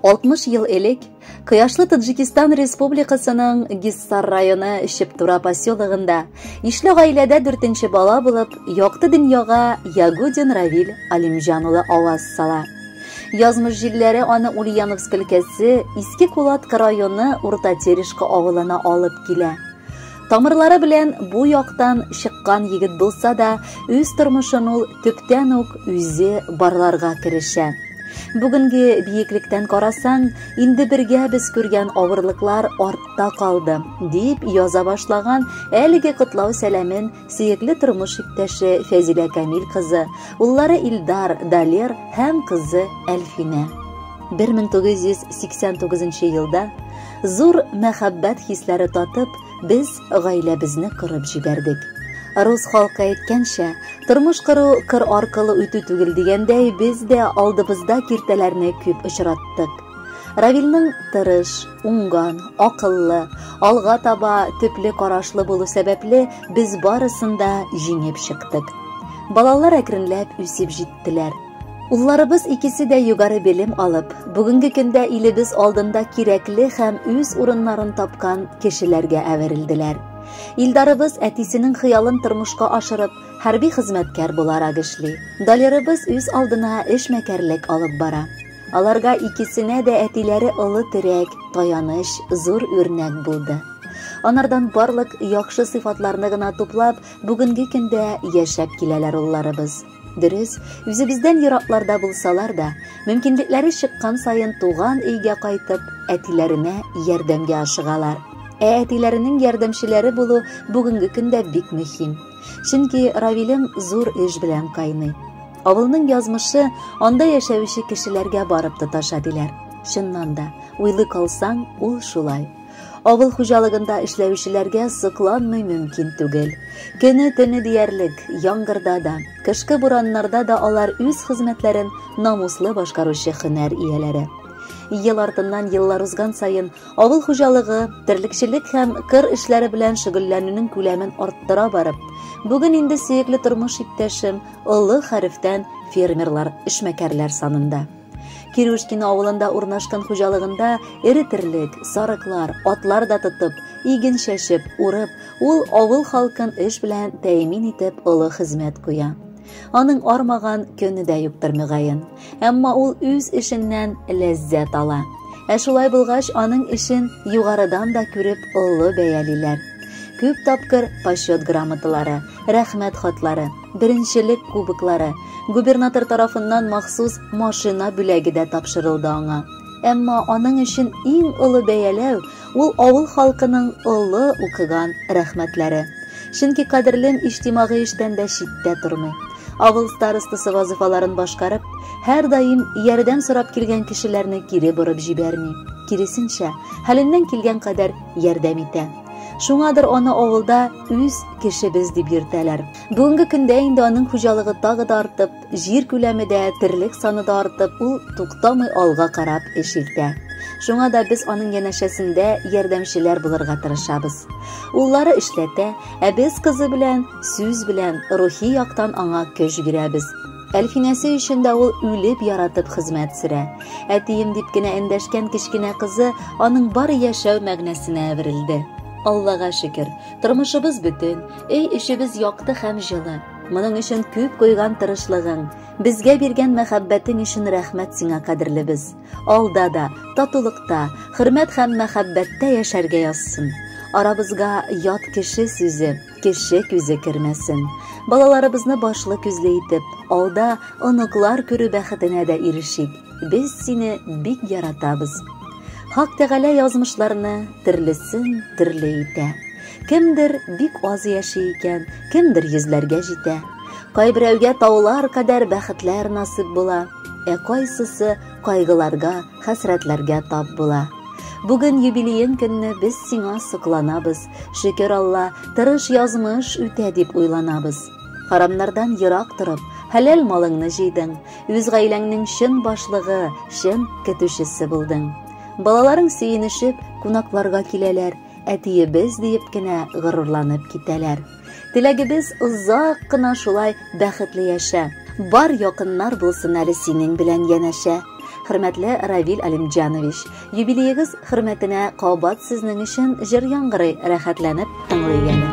60 ел элек Кояшлы Таджикистан Республикасының Гиссар районы Шептура поселогында ишле гаиләдә дүртенче бала булып, якты дөньяга Ягудин Равил Алимҗан улы аваз сала. Язмыш җилләре аны Ульяновск өлкәсе Иске Кулатка районы Урта Терешка авылына алып килә. Тамырлары белән бу яктан чыккан егет булса да, үз тормышын ул төптән үк үзе барларга керешә. Бүгенге биеклектән карасаң, инде бергә без күргән авырлыклар артта калды, дип яза башлаган әлеге котлау сәламен сөекле тормыш иптәше Фәзилә Камил кызы, уллары Илдар, Далер һәм кызы Әлфинә. 1989 елда зур мәхәббәт хисләре татып, без гаиләбезне корып җибәрдек. Рус халкы әйткәнчә, тормыш кору кыр аркылы үтү түгел дигәндәй, без дә алдыбызда киртәләрне күп очраттык. Равилнең тырыш, уңган, акыллы, алга таба төпле карашлы булу сәбәпле, без барысын да җиңеп чыктык. Балалар әкренләп үсеп җиттеләр. Улларыбыз икесе дә югары белем алып, бүгенге көндә илебез алдында кирәкле һәм үз урыннарын тапкан кешеләргә әверелделәр. Илдарыбыз әтисенең хыялын тормышка ашырып, хәрби хезмәткәр буларак эшли. Далерыбыз үз алдына эшмәкәрлек алып бара. Аларга икесенә дә әтиләре олы терәк, таяныч, зур үрнәк булды. Анардан барлык яхшы сыйфатларны гына туплап, бүгенге көндә яшәп киләләр улларыбыз. Дөрес, үзебездән еракларда булсалар да, мөмкинлекләре чыккан саен туган өйгә кайтып, әтиләренә ярдәмгә ашыгалар. Ә әтиләренең ярдәмчеләре булу бүгенге көндә бик мөһим. Чөнки Равилем зур эш белән кайный. Авылның язмышы анда яшәүче кешеләргә барып тоташа диләр. Чыннан да, уйлый калсаң, ул шулай. Авыл хуҗалыгында эшләүчеләргә сокланмый мөмкин түгел. Көне-төне диярлек, яңгырда да, кышкы бураннарда да алар үз хезмәтләрен намуслы башкаручы һөнәр ияләре. Ел артыннан еллар узган саен авыл хуҗалыгы, терлекчелек һәм кыр эшләре белән шөгыльләнүнең күләмен арттыра барып, бүген инде сөекле тормыш иптәшем олы хәрефтән фермерлар, эшмәкәрләр санында. Кирюшкино авылында урнашкан хуҗалыгында эре терлек, сарыклар, атлар да тотып, иген чәчеп, урып, ул авыл халкын эш белән тәэмин итеп олы хезмәт куя. Аның армаган көне дә юктыр мөгаен. Әмма ул үз эшеннән ләззәт ала. Ә шулай булгач, аның эшен югарыдан да күреп олы бәялиләр. Күп тапкыр почет грамоталары, рәхмәт хатлары, беренчелек кубоклары, губернатор тарафыннан махсус машина бүләге дә тапшырылды аңа. Әмма аның өчен иң олы бәяләү ул авыл халкының олы укыган рәхмәтләре. Чөнки кадерлем иҗтимагый эштән дә читтә тормый. Авыл старостасы вазифаларын башкарып, һәрдаим ярдәм сорап килгән кешеләрне кире борып җибәрми. Киресенчә, хәленнән килгән кадәр ярдәм итә. Шуңадыр аны авылда үз кешебез дип йөртәләр. Бүгенге көндә инде аның хуҗалыгы тагы да артып, җир күләме дә, терлек саны да артып, ул туктамый алга карап эш итә. Шуңа да без аның янәшәсендә ярдәмчеләр булырга тырышабыз. Уллары эшләтә, ә без кызы белән, сүз белән, рухи яктан аңа көч бирәбез. Әлфинәсе өчен дә ул үлеп яратып хезмәт сөрә. Әтием дип кенә эндәшкән кечкенә кызы аның бар яшәү мәгънәсенә әверелде. Аллага шөкер, тормышыбыз бөтен, өй эчебез якты һәм җылы. Моның өчен күп куйган тырышлыгың, безгә биргән мәхәббәтең өчен рәхмәт сиңа, кадерлебез. Алда да, татулыкта, хөрмәт һәм мәхәббәттә яшәргә язсын. Арабызга ят кеше сүзе, кеше күзе кермәсен. Балаларыбызны башлы күзле итеп, алда оныклар күрү бәхетенә дә ирешик. Без сине бик яратабыз. Хак Тәгалә язмышларны төрлесен төрле итә. Кемдер бик аз яши икән, кемдер йөзләргә җитә. Кайберәүгә таулар кадәр бәхетләр насыйп була, ә кайсысы кайгыларга, хәсрәтләргә тап була. Бүген юбилеең көнне без сиңа сокланабыз. Шөкер Алла, тырыш язмыш үтә дип уйланабыз. Харамнардан ерак торып, хәләл малыңны җыйдың. Үз гаиләңнең чын башлыгы, чын көтүчесе булдың. Балаларың сөенешеп кунакларга киләләр, әтиебез диеп кенә горурланып китәләр. Теләгебез озак кына шулай бәхетле яшә. Бар якыннар булсын әле синең белән янәшә. Хөрмәтле Равил Алимҗанович, юбилеегыз хөрмәтенә кабат сезнең өчен җыр яңгырый, рәхәтләнеп тыңлыйк әле.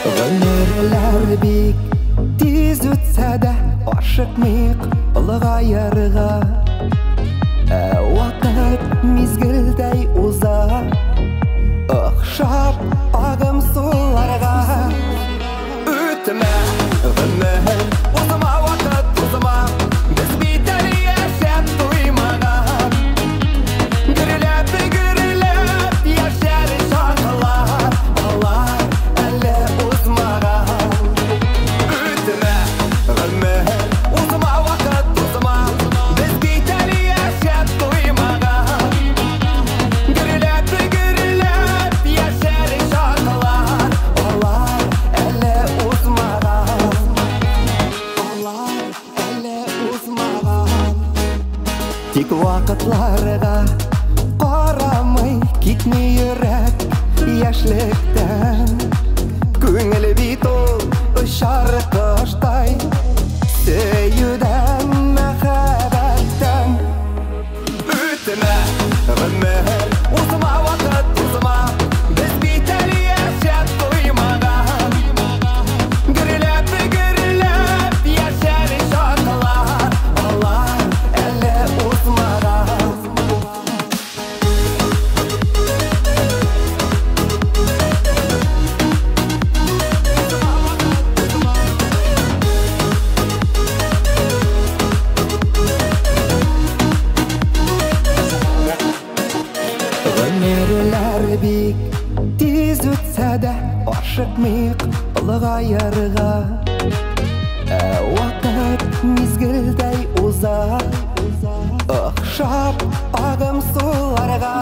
Гомерләр бик тиз үтсә дә, ашыкмыйк олыгаерга. Ә вакыт мизгелдәй уза, охшап агым суларга. Үтмә гомер, узма вакыт, узма, без бит әле яшәп туймаган. Гөрләп, гөрләп яшәр чаклар, алар әле узмаган. Үтмә гомер, узма вакыт, узма, без бит әле яшәп туймаган. Гөрләп, гөрләп яшәр чаклар, алар әле узмаган. Алар әле узмаган. Тик вакытларга карамый китми йөрәк яшьлектән. Күңел бит ул очар коштай, сөюдән, мәхәббәттән. Үтмә гомер, узма вакыт, узма, без бит әле яшәп туймаган. Гөрләп, гөрләп яшәр чаклар, алар әле узмаган. Гомерләр бик тиз үтсә дә, ашыкмыйк олыгаерга. Ә вакыт мизгелдәй уза, охшап агым суларга.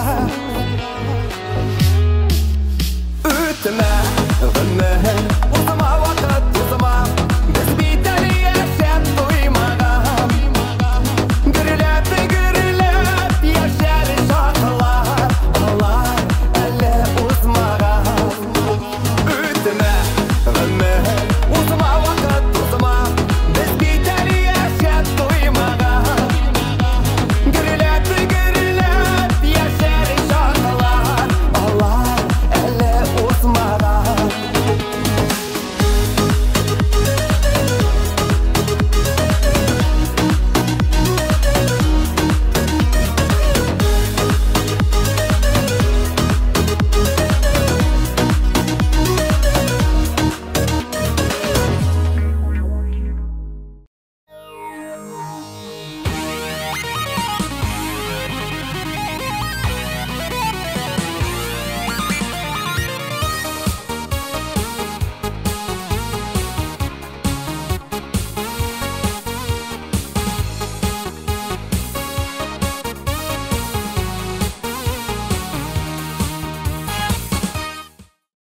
Үтмә